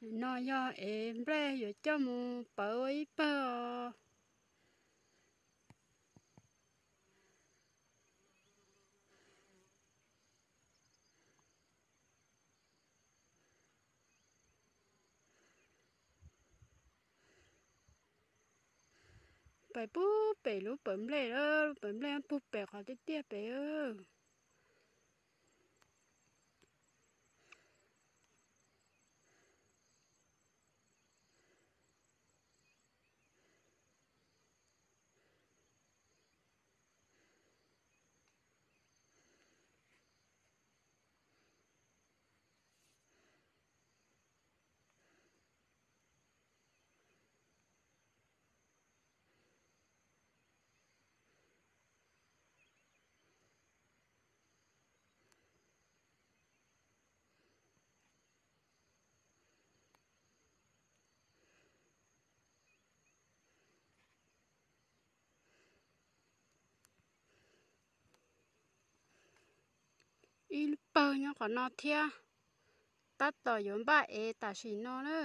Nim no yog ev nplej yuav coj mus pawv ua ib pawg os. Pais pub pem lub pawv nplej, lub pawv nplej pub pem qhov tiaj tiaj pem. Ib lub pawg nyob qhov no thiab, tab tom yuav npaj ev tam sim no na.